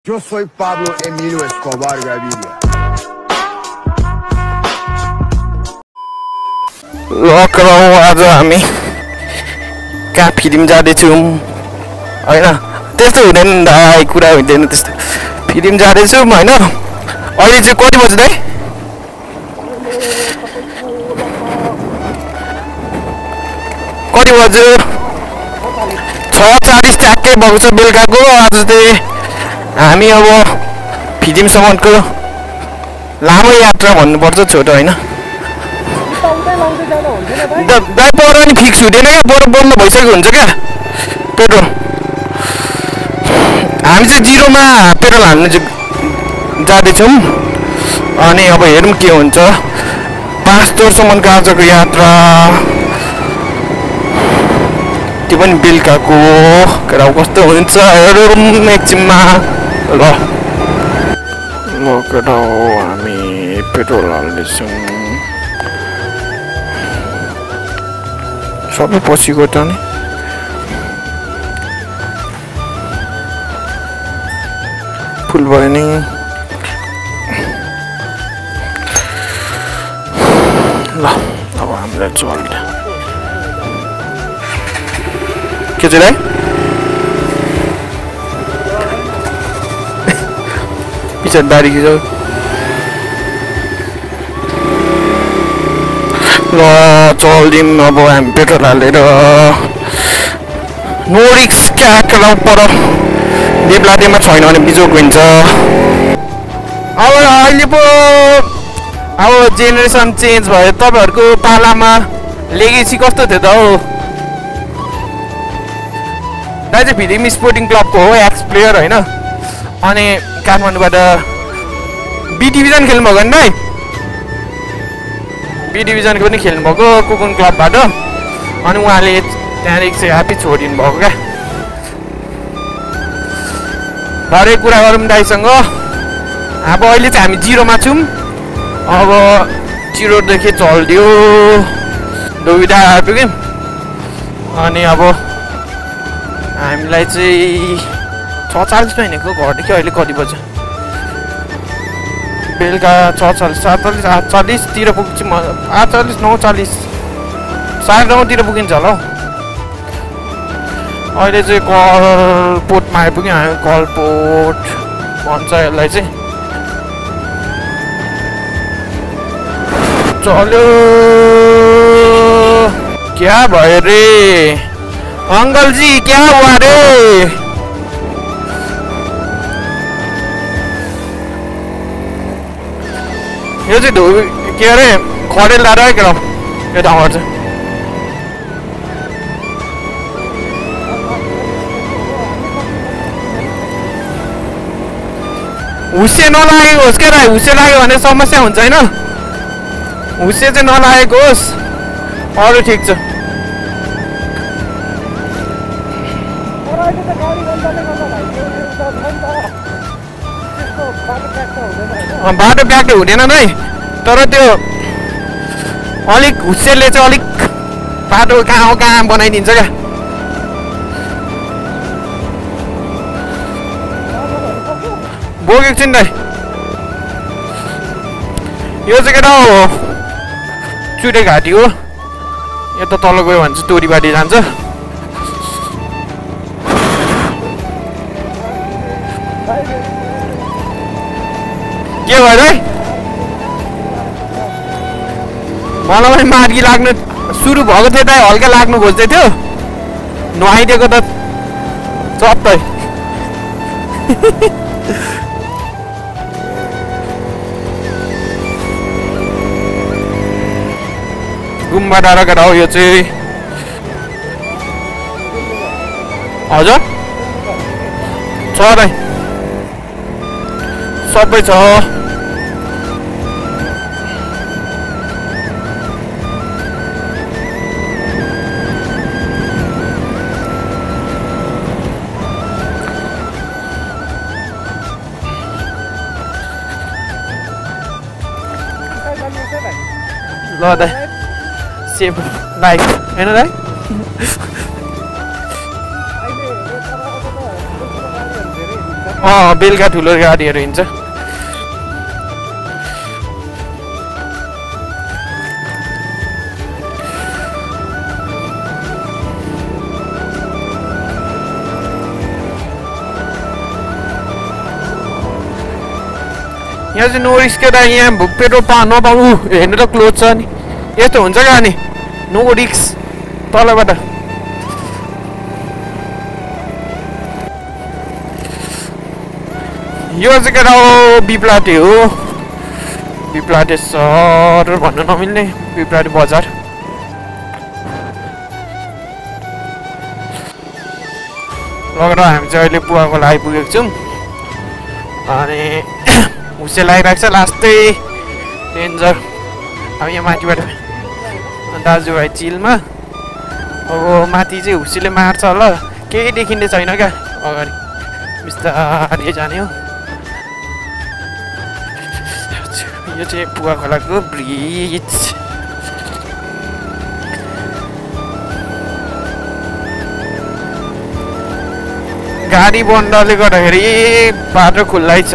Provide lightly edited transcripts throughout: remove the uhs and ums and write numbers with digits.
Yo soy Pablo Emilio Escobar Gaviria. Lockdown आज हामी कहाँ फिल्म जाँदैछौँ होइन त्यस्तो हुँदैन दाइ कुरा हुँदैन त्यस्तो फिल्म जाँदैछौँ होइन अहिले चाहिँ कति बज्यो दाइ कति बज्यो 6:40 ट्याक्कै भएको छ बेलुकाको आज चाहिँ हामी अब फिल्मसम्मको लामो यात्रा भन्नुपर्छ छोटो होइन दाइ पर नि फिक्स हुँदैन क्या पर बन्द भइसकेको हुन्छ क्या पेट्रोल हामी चाहिँ जिरोमा पेट्रोल हाल्नु जाँदैछौँ अनि अब हेरौँ के हुन्छ पाँचतोरसम्मको आजको यात्रा त्यो पनि बेलुकाको केटाउ कस्तो हुन्छ हेरौँ एकछिनमा ल केटाउ हामी पेट्रोल हाल्दैछौँ सबै पछिको त नि फुल भयो नि ल अब हामीलाई चल्छ के चाहिँ दाइ पछाडि दारी खिचौ ल चल्दिउँ अब हामी पेट्रोल हालेर नो रिक्स क्या पर देब्लादेमा छैन भने बिजोक हुन्छ अब अहिले पो अब जेनेरेसन चेन्ज भयो तपाईँहरूको पालामा लेगेसी कस्तो थियो त हौ दाइ चाहिँ फिल्म स्पोर्टिङ क्लबको हो एक्स प्लेयर होइन अनि काठमाडौँबाट बी डिभिजन खेल्नुभएको नि दाइ बी डिभिजनको पनि खेल्नुभएको कुकुन क्लबबाट अनि उहाँले त्यहाँदेखि चाहिँ ह्याप्पी छोडिदिनु भएको क्या भरे कुरा गरौँ दाइसँग अब अहिले चाहिँ हामी जिरोमा छौँ अब जिरोदेखि चल्दियो दुईवटा पुग्यौँ अनि अब हामीलाई चाहिँ 6:40 हिँडेको घरदेखि अहिले कति बज्यो बेलुका 6:40 7:40 पुग्छ 8:40 9:40 9:30 पुगिन्छ होला हौ अहिले चाहिँ कलपोटमा आइपुग्यौँ हामी कलपोट भन्छ यसलाई चाहिँ चल्यो क्या भयो रे अंकल जी क्या हुआ रे यो चाहिँ के अरे खडेल लाएर है केटा यो ठाउँबाट चाहिँ हुस्से नलागेको होस् क्या हुस्से लाग्यो भने समस्या हुन्छ होइन हुस्से चाहिँ नलागेको होस् अरू ठिक छ बाटो ब्याक्टो हुँदैन नै तर त्यो अलिक हुस्सेले चाहिँ अलिक बाटो कहाँ बनाइदिन्छ क्या बोकेको छु नि दाइ यो चाहिँ केटा हो चुटे घाटी हो यो त तल गयो भने चाहिँ तोरीबाटी जान्छ के भयो दाइ मलाई पनि मार्गी लाग्नु सुरु भएको थियो दाइ हल्का लाग्नु खोज्दै थियो नुहाइदिएको त चत्तै गुम्बा डाँडा केटा हो यो चाहिँ हजुर छ दाइ सबै छ ल दाइ सेफ लाइफ होइन दाइ बेलुका ठुलो गाडीहरू हिँड्छ यहाँ चाहिँ नो रिस्क केटा यहाँ पेट्रोल नपाउनु हेर्नु त क्लोज छ नि यस्तो हुन्छ क्या नि नो रिक्स तलबाट यो चाहिँ केटा हो बिप्लाटे हो बिप्लाटे सहर भन्नु नमिल्ने बिप्लाटे बजार लगेर हामी चाहिँ अहिले पुवाको आइपुगेको छौँ अनि हुसे लागिरहेको छ लास्टै डेन्जर अब यहाँ माथिबाट दाजुभाइ चिलमा अब माथि चाहिँ हुसीले मार्छ होला केही देखिँदै छैन क्या अगाडि बिस्तारै जाने हो यो चाहिँ पुवा खोलाको ब्रिज गाडी बन्दले गर्दाखेरि बाटो खुल्लै छ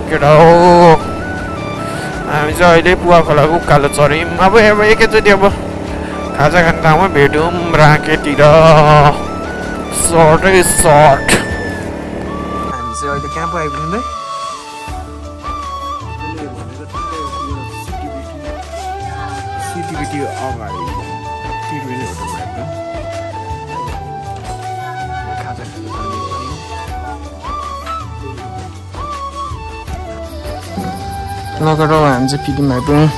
केटा हो हामी चाहिँ अहिले पुवा खोलाको उकालो चढ्यौँ अब एकैचोटि अब खाजा खाने ठाउँमा भेटौँ राँकेतिर सर्टै सर्ट हामी चाहिँ अहिले कहाँ पो आइपुग्दै सिटिभिटी अगाडि त्रिवेणी होटलमा एकदम खाजा लगेर हामी चाहिँ पिटीमा आइपुग्यौँ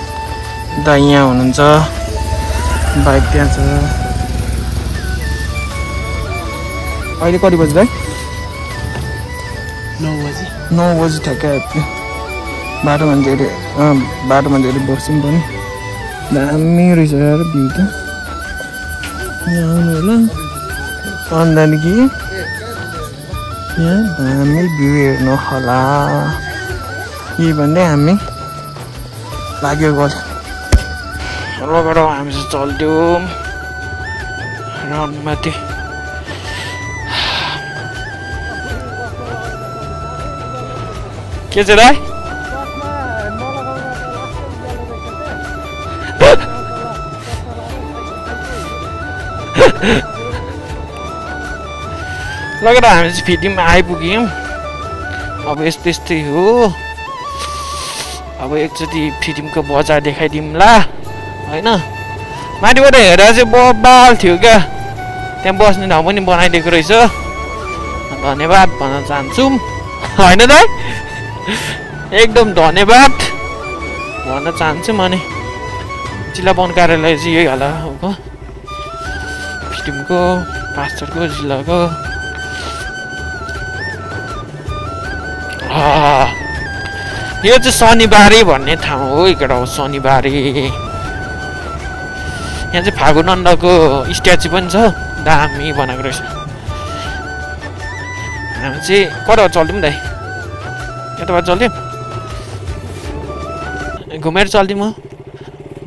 दा यहाँ हुनुहुन्छ बाइक त्यहाँ छ अहिले कति बजी भाइ 9 बजी ठ्याक्कै आइपुग्यो बाटोमा धेरै बस्यौँ पनि दामी रहेछ यार भ्यू त यहाँ आउनु होला अनि त्यहाँदेखि यहाँ दामी भ्यू हेर्नु होला यही भन्दै हामी लाग्यो गल्यो लगेर हामी चाहिँ चल्थ्यौँ राउन्डमाथि के चाहिँ राई लगेर हामी चाहिँ फिटिङमा आइपुग्यौँ अब यस्तै हो अब एकचोटि फिटिङको बजार देखाइदिउँला होइन माथिबाट हेरेर चाहिँ बबाल थियो क्या त्यहाँ बस्ने ठाउँ पनि बनाइदिएको रहेछ धन्यवाद भन्न चाहन्छु होइन दाइ एकदम धन्यवाद भन्न चाहन्छु म नि जिल्ला वन कार्यालय चाहिँ यही होला हो फिटिङको पास्टरको जिल्लाको यो चाहिँ शनिबारे भन्ने ठाउँ हो एकटा हो शनिबारे यहाँ चाहिँ फागुनन्दको स्ट्याचु पनि छ दामी बनाएको रहेछ हामी चाहिँ कताबाट चल्थ्यौँ दाइ यताबाट चल्थ्यौँ घुमेर चल्थ्यौँ हो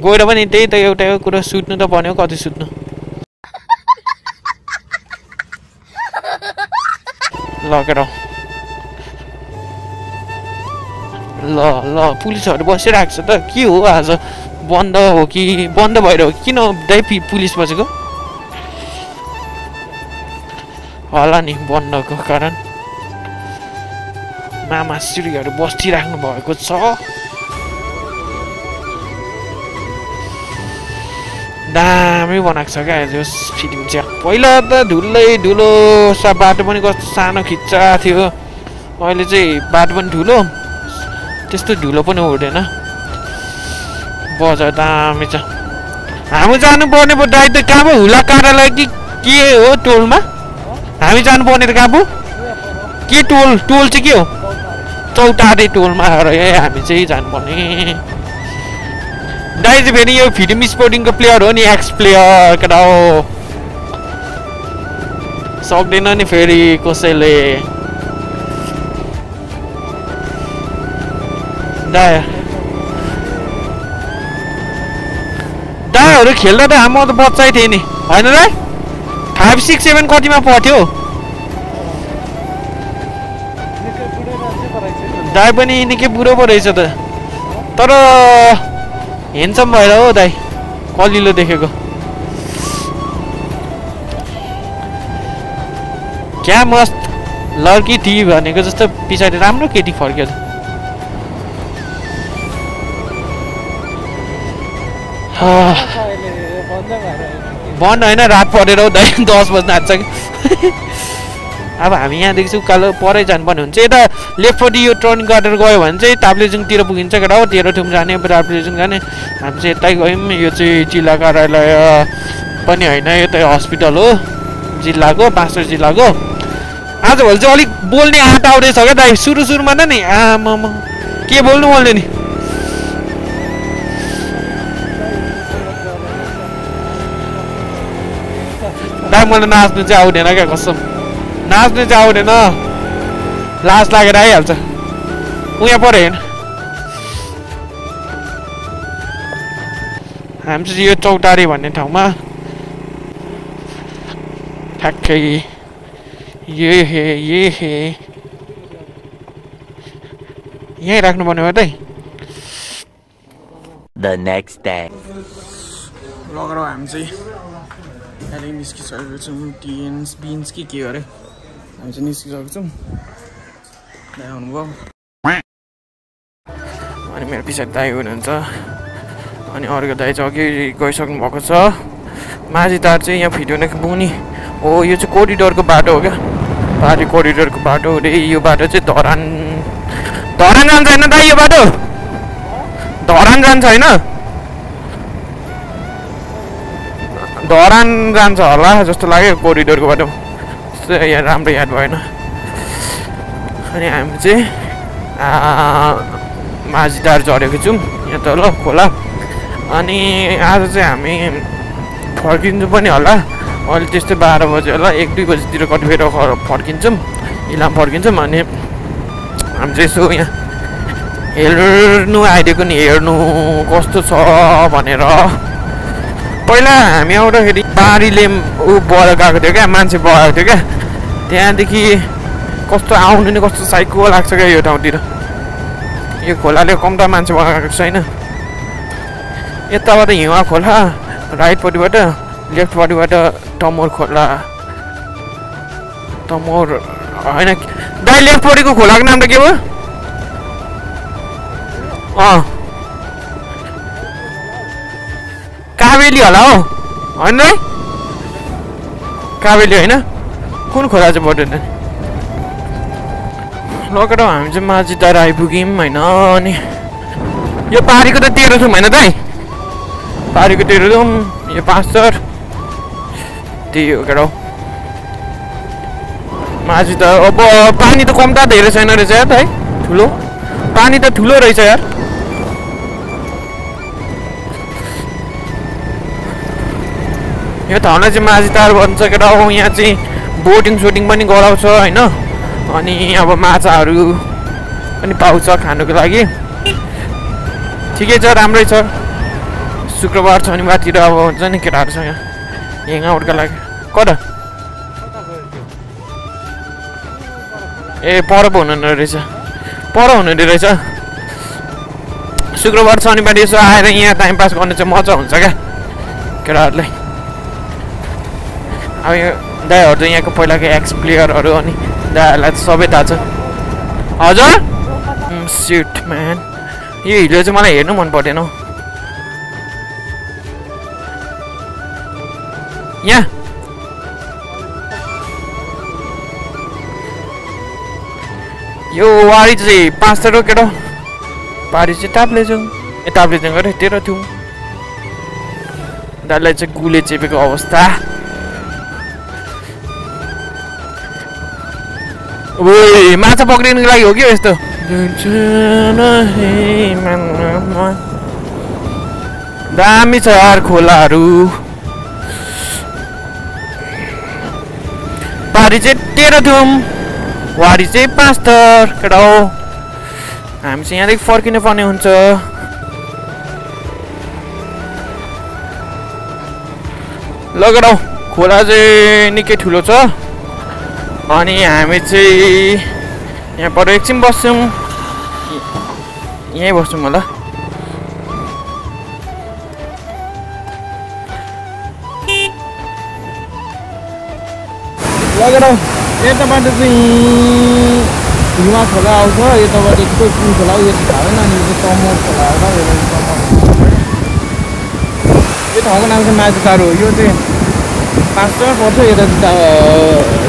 गएर पनि त्यही त एउटा कुरा सुत्नु त पर्ने हो कति सुत्नु लगेर ल पुलिसहरू बसिरहेको छ त के हो आज बन्द हो कि बन्द भएर हो कि किन दाइ पुलिस बसेको होला नि बन्दको कारण मामाश्रीहरू बसिराख्नु भएको छ दामी बनाएको छ क्या यो फिटिङ चाहिँ पहिला त धुलै धुलो बाटो पनि कस्तो सानो खिच्चा थियो अहिले चाहिँ बाटो पनि ठुलो त्यस्तो धुलो पनि उड्दैन बजार दामी छ हामी जानुपर्ने पो दाइ त कहाँ पो हुला कार्यालय कि के हो टोलमा हामी जानुपर्ने त कहाँ पो के टोल चाहिँ के हो चौतारे टोलमा रहे हामी चाहिँ जानुपर्ने दाइ चाहिँ फेरि यो फिल्म स्पोर्टिङको प्लेयर हो नि एक्स प्लेयर केटा हो सक्दैन नि फेरि कसैले दाइहरू खेल्दा त म त बच्चै थिएँ नि होइन दाइ 5, 6, 7 कतिमा पढ्थ्यो दाइ पनि निकै बुढो पो रहेछ त तर हेन्सम भएर हो दाइ कलिलो देखेको क्या मस्त लड्की थी भनेको जस्तो पछाडि राम्रो केटी फर्क्यो बन्द होइन रात परेर हौ दाइ 10 बज्न आँट्छ कि अब हामी यहाँदेखि उकालो परै जानुपर्ने हुन्छ यता लेफ्टपट्टि यो टर्न गरेर गयो भने चाहिँ ताप्लेजुङतिर पुगिन्छ केटा हो तेह्रथुम जाने ताप्लेजुङ जाने हामी चाहिँ यतै गयौँ यो चाहिँ जिल्ला कार्यालय पनि होइन यो त हस्पिटल हो जिल्लाको पाँचथर जिल्लाको आजभोलि चाहिँ अलिक बोल्ने आँट आउँदैछ क्या दाइ सुरुमा त नि आमामा के बोल्नु नि दाइ मलाई नाच्नु चाहिँ आउँदैन क्या कसम नाच्नु चाहिँ आउँदैन लाज लागेर आइहाल्छ उहाँ पऱ्यो हेर्नु हामी चाहिँ यो चौतारी भन्ने ठाउँमा ठ्याक्कै ये हे यहीँ राख्नुपर्ने हो त The next day. लगेर हामी चाहिँ त्यहाँदेखि निस्किसकेको छौँ बिन्स के अरे हामी चाहिँ निस्किसकेको छौँ आउनुभयो अनि मेरो पछाडि दाइ हुनुहुन्छ अनि अर्को दाइ चाहिँ अघि गइसक्नु भएको छ माझी तार चाहिँ यहाँ फिट्यो पुग्ने हो यो चाहिँ कोरिडोरको बाटो हो क्या पहाडी कोरिडोरको बाटो रे यो बाटो चाहिँ धरान जान्छ होइन दाइ यो बाटो धरान जान्छ होइन धरान जान्छ होला जस्तो लाग्यो कोरिडोरको बाटो यहाँ राम्रो याद भएन अनि हामी चाहिँ माझीटार झरेको छौँ यहाँ तल खोला अनि आज चाहिँ हामी फर्किन्छौँ पनि होला अहिले त्यस्तै 12 बजे होला 1-2 बजीतिर कति बेर फर्किन्छौँ इलाम फर्किन्छौँ अनि हामी चाहिँ यसो यहाँ हेर्नु आइदिएको नि हेर्नु कस्तो छ भनेर पहिला हामी आउँदाखेरि बारीले बढेर गएको थियो क्या मान्छे बढेको थियो क्या त्यहाँदेखि कस्तो आउनु नि कस्तो साइको लाग्छ क्या यो ठाउँतिर यो खोलाले कम्ता मान्छे बढाएको छैन यताबाट हिवा खोला राइटपट्टिबाट लेफ्टपट्टिबाट तमोर खोला तमोर होइन दाइ लेफ्टपट्टिको खोलाको नाम त के भयो काबेली होला हो होइन है काबेली होइन कुन खोला चाहिँ पर्दैन लगेर हामी चाहिँ माझी तार आइपुग्यौँ होइन अनि यो पारीको त तेह्रथुम होइन दाइ पारीको तेह्रथुम यो पाँचथर त्यही हो केटा माझी त अब पानी त कम त धेरै छैन रहेछ यार है ठुलो पानी त ठुलो रहेछ यार यो ठाउँलाई चाहिँ माझी तार भन्छ केटा हो यहाँ चाहिँ बोटिङ सोटिङ पनि गराउँछ होइन अनि अब माछाहरू पनि पाउँछ खानुको लागि ठिकै छ राम्रै छ शुक्रबार शनिबारतिर अब हुन्छ नि केटाहरूसँग ह्याङआउटका लागि कता ए पर पो हुनु रहेछ पर हुनु रहेछ शुक्रबार शनिबार यसो आएर यहाँ टाइम पास गर्ने चाहिँ मजा हुन्छ क्या केटाहरूलाई अब यो दाइहरू चाहिँ यहाँको पहिलाको एक्स प्लेयरहरू अनि दाइहरूलाई सबै थाहा छ हजुर सिट म्यान यो हिलो चाहिँ मलाई हेर्नु मन पर्दैन हौ यहाँ यो वारी चाहिँ 5 तर केटा पारी चाहिँ ताप्लेजुङ ताप्लेजुङ गरेर तेह्रथुम दाइलाई चाहिँ गुले चेपेको अवस्था ओए माछा पक्रिनुको लागि हो कि यस्तो दामी छ यार खोलाहरू पारी चाहिँ तेह्रथुम वारी चाहिँ 5 थर केटा हो हामी चाहिँ यहाँदेखि फर्किनु पर्ने हुन्छ लगेर खोला चाहिँ निकै ठुलो छ अनि हामी चाहिँ यहाँ पर एकछिन बस्छौँ यहीँ बस्छौँ होला लगेर यताबाट चाहिँ हिमा खोला आउँछ यताबाट चाहिँ कुन खोला हो यो थाहा छैन अनि यो तमोर खोला होला यो ठाउँको नाम चाहिँ माझटारो हो यो चाहिँ 5 टका पर्छ यता चाहिँ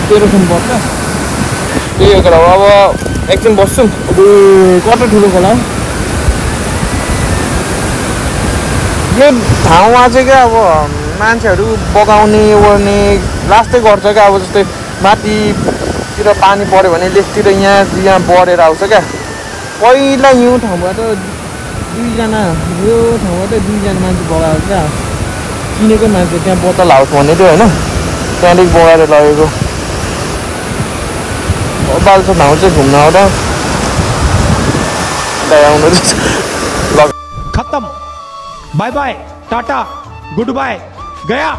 1300 पर्छ त्यही हो अब एकछिन बस्छौँ कति ठुलो खोला यो ठाउँमा चाहिँ क्या अब मान्छेहरू बगाउने ओर्ने लास्टै गर्छ क्या अब जस्तै माथितिर पानी पऱ्यो भने लेकतिर यहाँ बढेर आउँछ क्या पहिला यो ठाउँबाट 2जना यो ठाउँबाट 2जना मान्छे बगाएको क्या चिनेको मान्छे त्यहाँ बोतल हाउस भन्ने थियो होइन त्यहाँदेखि बगाएर लगेको बाल्छो ठाउँ चाहिँ घुम्न आउँदा आउनु खत्म bye bye tata goodbye गया